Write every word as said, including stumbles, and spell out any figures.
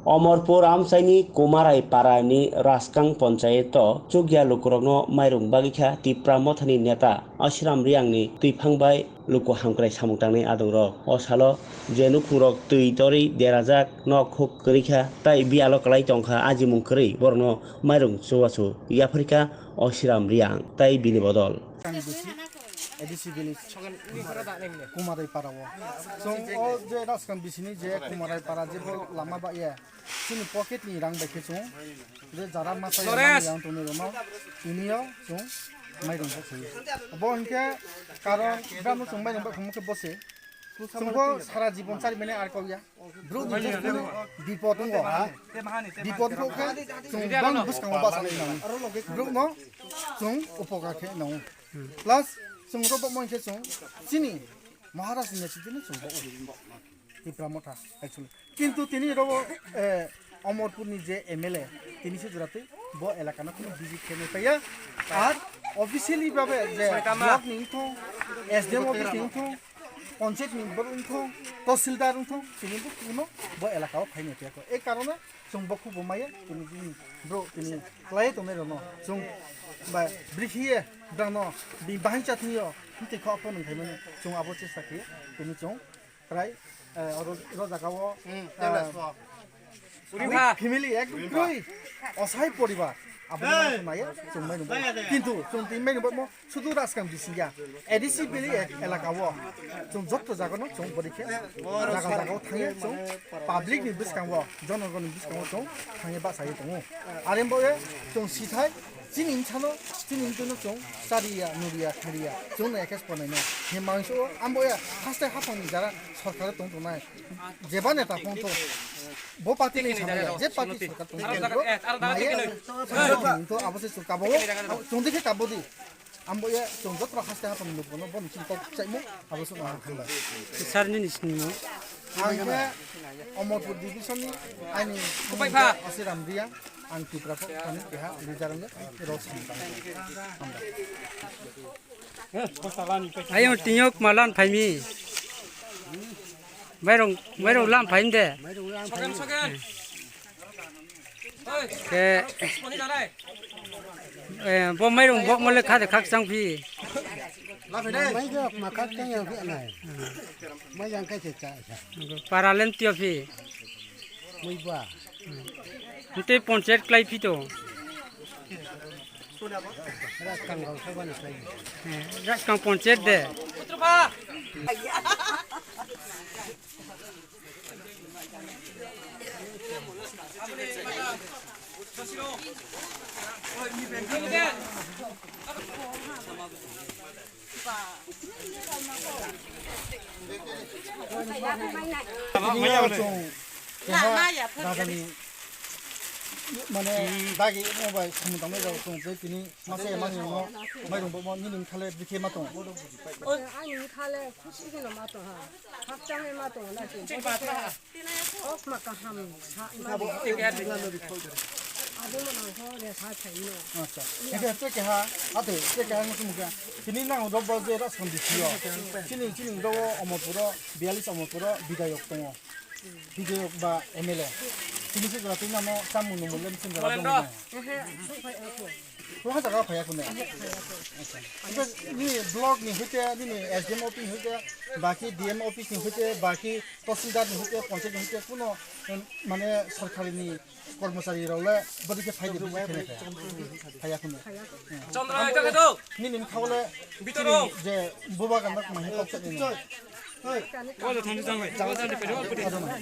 Omorpur amchaini Kumarai parani Raskang ponchayeto chukya lukurokno mairung bagikha Tipra Mothani neta Ashiram Riangni twiphang bai luku hamkrai samung tangnai adongrok. O salo je nukhungrok twi torwi derajak nok huk kwrwikha tai biyalo kwlai tongkha ajimung kwrwi borokno mairung chubachu yapharikha Ashiram Riang tai bini bodol. Raskang bisi, A D C village, Kumarai para o. Chwng o je Raskang bisini je Kumarai para je bo lama bahya, chini pocket ni rang bai khe chwng je jara masa yang tongni rono, tini o chwng mairung bo khayo. Bo hinkhe karon bramo chwng mairung bo khamo khe bo se. Chwng bo sara jibon chari mene ar kok ya. Bro ni je kunu bipod wngo ha. Bipod wngo khe chwng bang bwskango basa nai nang. Bro no chwng upokar khe nang. Plus chwng ro bo mon khe chwng chini Maharaj ni netrito no chwng bo. Tipra Motha, actually. Kintu tini ro, eh, Omorpur ni je M L A, tini se jora twi bo elaka no kheno visit khe nai paiya. Ar officially babe je block ni wngthong, S D M office ni wngthong, panchayat ni borok wngthong, tahsildar wngthong, tini bo kuno bo elaka o phai nai paiya kho. E karone chwng bo khubo maya, tini bini bro, tini klai tongnai rok no. Chwng ba brikhiye brang no bi bahai chatni yo, hwnkhe kho aphano nang khaimani. Chwng abo chesta khe, tini chwng Trai, eh, oro, oro jaga o, hmm, eh, tablet so. Uri pha. Family ek kroi, osai poribar. Abo hey. Maya, chwng mai nungbo. Daya, daya. Kintu, chwng twi mai nungbo mo, sudu Raskang bisingya. A D C bili ek elaka o. Chwng jotto jaga no, chwng bori khe. Jaga jaga o thangye, chwng public ni bwskango, jonogon ni bwskango chwng thangye bachai tongo. Arembo e, chwng sithai, Chini wngthano, chini wngthano chwng chariya, nuriya, khariya, chwngno ekes panaino. He mangso o, ambo ya, haste haphangni jara sorkar tong tongnai. Jeba neta phone to, bo party ni samaya, je party sorkar tong tongnai. Maya, to abo se chwng kabo, chwng dikhe kabo di. Ambo ya, chwng joto haste haphangni lukno, bo ni chini kok chaimo, abo se ang hambai. Sir ni ni sini mo. Ang khe Omorpur division ni, ani Kupai pha. Asiram Riya. Ang Tipra kok kami keha leader wngkha, rok samung tangkha. Ayang tiyok malan phaimi. Mairong, mairong lam phaim de. Ke, eh, bo mairong bok mole khade khak chang phi. Mairok makhak tang yang phi anai. Mai yang kai se cha. Paralen tio phi. Mui ba. Hwnkhe ponchayat klai phi to. Raskang rok sabani klai. Eh, Raskang ponchayat de. Mane dagi mo bai samung tangmani rok tong je tini masa mani no mairung bo mo nini thale bikhe ma tong. Ani thale khusi ke no ma tong ha. Khakchang ma tong na. Ok ma kaham sa ma. Abo mo nang ko re sa chai no. Acha. Eke che keha, ate che keha ngi sumukha. Tini nang rob ba je ras kon disiyo. Chini chini ro Omorpuro, biyalis Omorpuro bidayok tongo. Bidayok ba M L A. Tini se jora tini namo chamung no mulem sin jora dong. Ehe, suk phai ako. Ko ha jaga phai ako ne. Ni block ni hoite, ni S D M office ni hoite, baki D M office ni hoite, baki tahsildar ni hoite, panchayat ni hoite, kuno, em, mane sorkari ni kormochari rok le bodi khe phai di, bodi khe phai di. Phai ya khun. Chandra, ita khe do. Nini bwkha le Bitoro. Je buba ganda ma he kok ni. Wala thang jang bai. Wala thang jang bai.